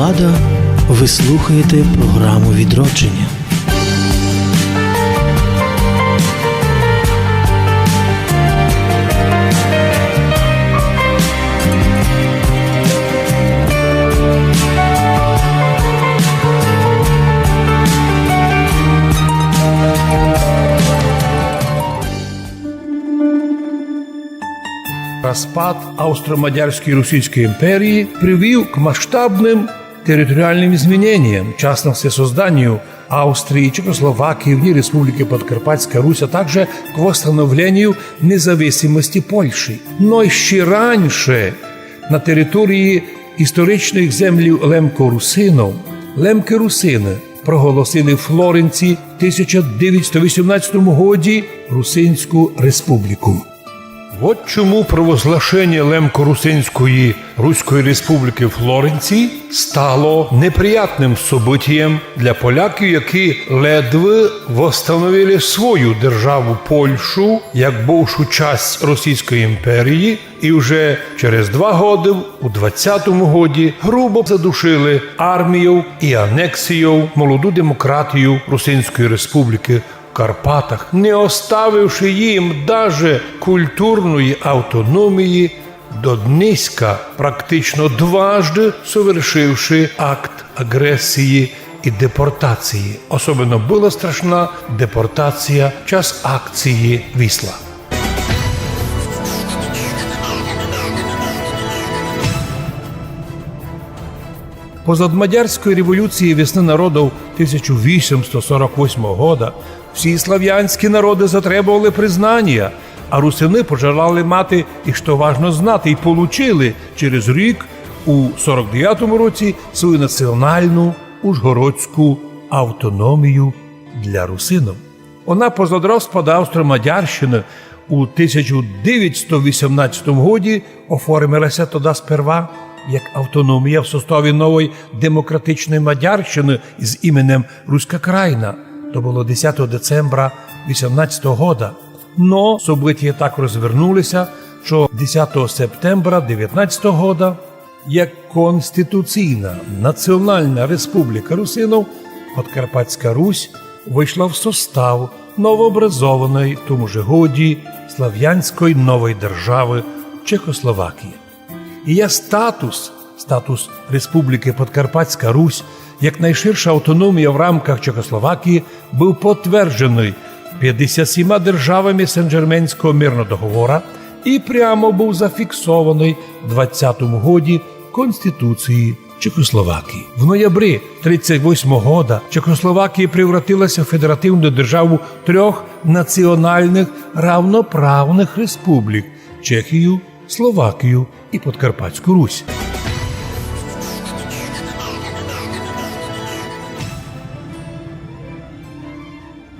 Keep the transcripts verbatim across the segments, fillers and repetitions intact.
Лада, ви слухаєте програму «Відродження». Розпад Австро-Мадярської Російської імперії привів к масштабным территориальным изменениям, в частности, созданию Австрии, Чехословакии, в ней Республики Подкарпатская Русь, а также к восстановлению независимости Польщі. Но ще раніше на території історичных землів лемкорусинов лемкы-русины проголосили в Флоренції в тисяча девятсто вісімнадцятому годі Русинську республіку. Вот чому провозглашення Лемко-Русинської Руської Республіки Флоренції стало неприятным событієм для поляків, які ледве восстановили свою державу Польщу як бувшу часть Російської імперії, і вже через два годы, у двадцятому годі, грубо задушили армією і анексією молоду демократію Русинської Республіки в Карпатах, не оставивши їм даже культурної автономії, до днеська практично дважды совершивши акт агресії і депортації. Особенно была страшна депортація в час акції «Вісла». Позад Мадярської революції, весны народов тисяча вісімсот сорок восьмого года, всі славянські народы затребовали признанія, а русины пожелали мати, і што важно, знати, і получили через рік, у сорок девятому році, свою націоналну ужгородську автономію для русинов. Она позад розпада Австро-Мадярщины у тисяча девятсот вісімнадцятому годі оформила ся тогда сперва як автономія в составі новой демократичной Мадярщины із іменем Руська Крайна. То было десятого децембра вісімнадцятого года. Но событія так розвернули ся, што десятого септембра девятнадцятого года як конституційна націонална республіка русинов Подкарпатська Русь вышла в состав новообразованой в тому же годі славянськой новой державы Чехословакія. Її статус, статус Республіки Подкарпатська Русь, як найширша автономія в рамках Чехословакії, быв потвердженый пятдесят сіма державами Сен-Жерменського мирного договора і прямо быв зафіксованый в двадцятому годі Конституції Чехословакії. В ноябрі тридцять восьмого года Чехословакія превратила ся в федеративну державу трьох націоналных равноправных республік: Чехію, Словакію і Подкарпатську Русь.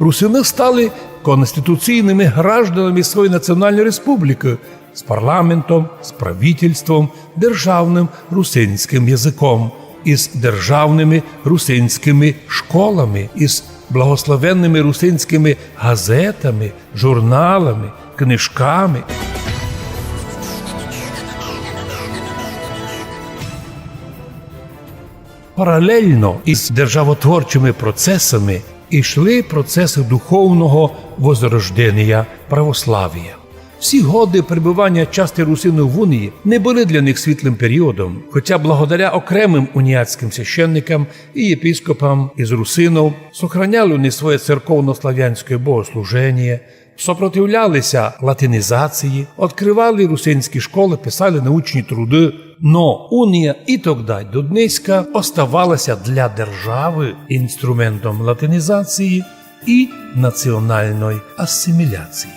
Русины стали конституційными гражданами своєї націоналної республікы з парламентом, з правительством, державным русинськым языком, із державными русинськыми школами, із благословенными русинськыми газетами, журналами, книжками. Паралельно із державотворчыми процесами йшли процесы духовного возрожденія православія. Всі годы пребыванія части русинув в унії не были для них світлым періодом, хотя благодаря окремым уніатськым священникам і єпископам із русинув сохраняли они своє церковнославянське богослуженіє, сопротивляли ся латинізації, открывали русинські школы, писали научні труды, но унія і тогда, й до днеська оставала ся для державы інструментом латинізації і націоналної асиміляції.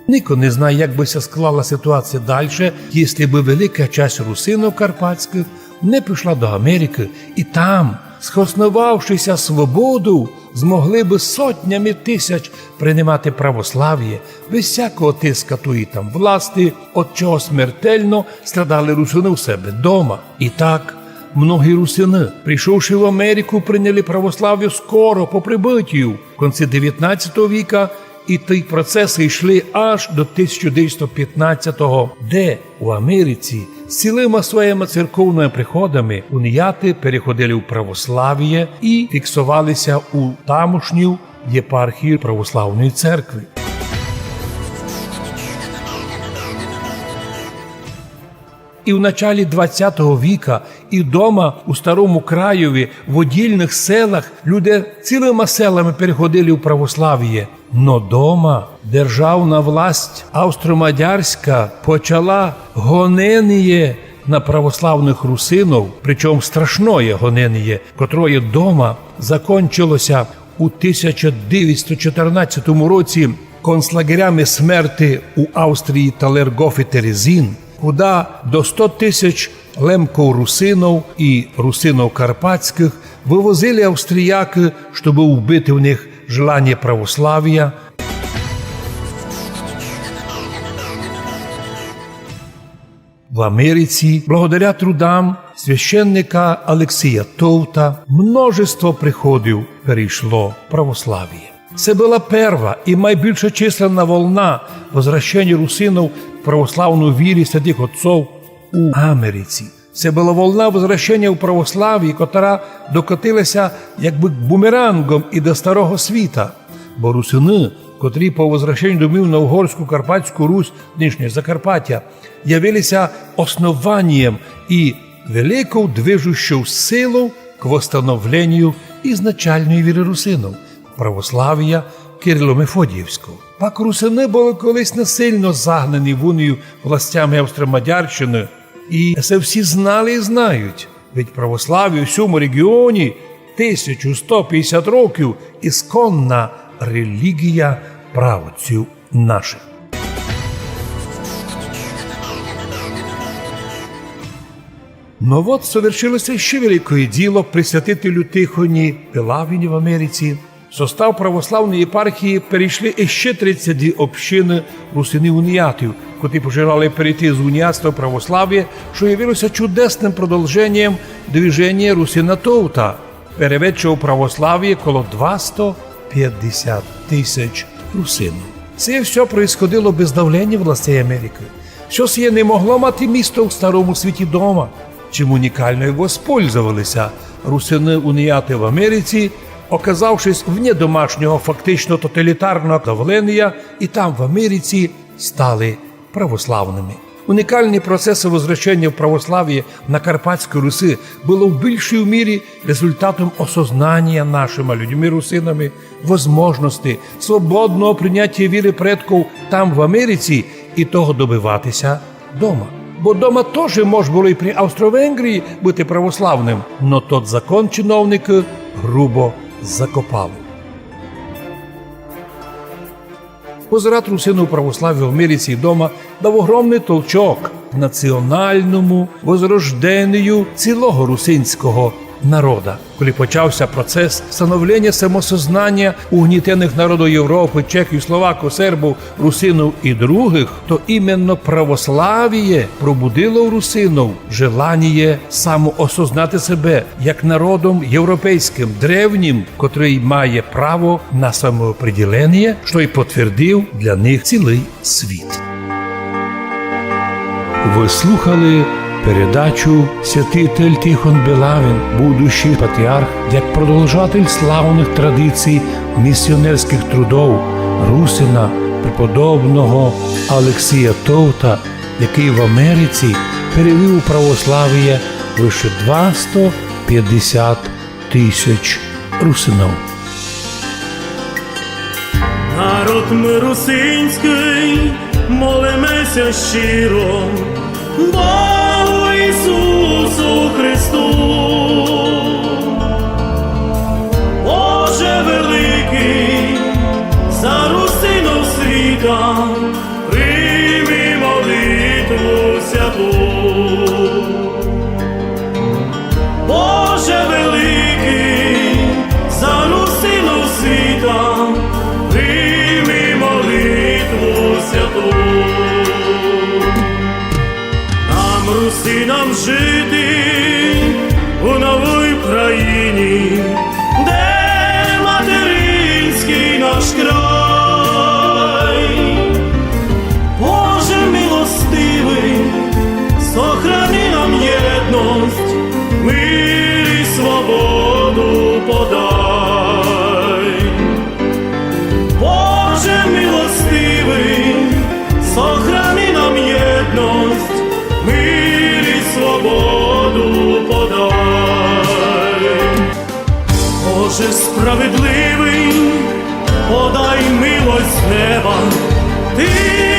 Нико не знає, як бы ся склала ситуація дальше, єсли бы велика часть русинув карпатськых не пішла до Америкы і там, схосновавши ся свободув, змогли бы сотнями тисяч принимати православіє, без всякого тиска тої там власти, од чого смертельно страдали русины у себе дома. І так, многі русины, пришовши в Америку, приняли православіє скоро по прибытію, в конці девятнадцятого віка, І ті процесы йшли аж до тисяча девятьсот пятнадцятого, де у Америці з цілыма своїми церковными приходами уніаты переходили в православіє і фіксовали ся у тамошню єпархію православної церкви. І в началі двадцятого віка і дома у Старому Краєві, в оддільных селах, люди цілыма селами переходили в православіє. Но дома державна власть австро-мадярська почала гоненіє на православных русинов, причому страшноє гоненіє, котроє дома закончило ся у тисяча девятьсот чотирнадцятому році концлагерями смерти у Австрії Талергоф і Терезин, куда до сто тисяч лемков-русинов і русинов карпатськых вывозили австриякы, штобы вбити в них желаніє православія. В Америці, благодаря трудам священника Алексія Товта, множество приходів перейшло в православіє. Се была перва і майбільшочисленна волна возвращення русинов в православну віру святых отцов у Америці. Се была волна возвращення в православіє, котра докотила ся якбы бумерангом і до старого світа. Бо русины, котрі по возвращенню домів на Угорську Карпатську Русь, нынішнє Закарпаття, явили ся основанієм і великов движущов силов к восстановленію ізначальної віры русинов, православія кирило-мефодіївського. Пак русины были колись насильно загнані в унію властями Австро-Мадярщины, і се всі знали і знають. Ведь православіє у сьому реґіоні тисячу сто пятдесят років ісконна реліґія праотців нашых. Но вот совершило ся іщи великоє діло: пресвятителю Тихоні Пилавіні в Америці в состав православної єпархії перейшли іщи тридцять дві общины русинів-уніятів, котрі пожелали перейти з уніятства в православіє, што явило ся чудесным продовженням движенія Русина Товта, переведшого в православіє коло двасто пятдесят тисяч русинів. Се всьо происходило без давленія властей Америкы. Всьо сіє не могло мати місто в старому світі дома, чим унікално і воспользовали ся русины-уніяты в Америці, оказавшись вне домашнього фактично тоталітарного давленія, і там, в Америці, стали православными. Унікалні процесы возвращення в православіє на Карпатській Руси были в більшій мірі результатом осознанія нашыма людьми-русинами возможности свободного принятія віры предков там, в Америці, і того добивати ся дома. Бо дома тоже мож было і при Австро-Венгрії быти православным, но тот закон чиновникы грубо закопали. Возврат русинов у православіє в Америці і дома дав огромный толчок націоналному возрожденію цілого русинського народа. Коли почав ся процес становленія самосознанія угнітеных народов Європы, чехів, словаков, сербов, русинов і другых, то іменно православіє пробудило в русинов желаніє самоосознати себе як народом європейськым, древнім, котрый має право на самоопределеніє, што й потвердив для них цілый світ. Вы слухали передачу «Святитель Тихон Белавин, будущий патріарх», як продовжатель славных традицій місіонерськых трудов русина преподобного Алексія Товта, якый в Америці перевів у православіє выше двасто пятдесят тисяч русинов. Народ мы русинськый, молиме ся щиро Богу Ісусу Христу. Боже великый, за русинов світа прийми молитву святу. Боже великый, за русинов світа прийми молитву святу. Нам, Мир и свободу подай. Боже милостивый, сохрани нам єдность, мир и свободу подай. Боже справедливый, подай милость з неба, ты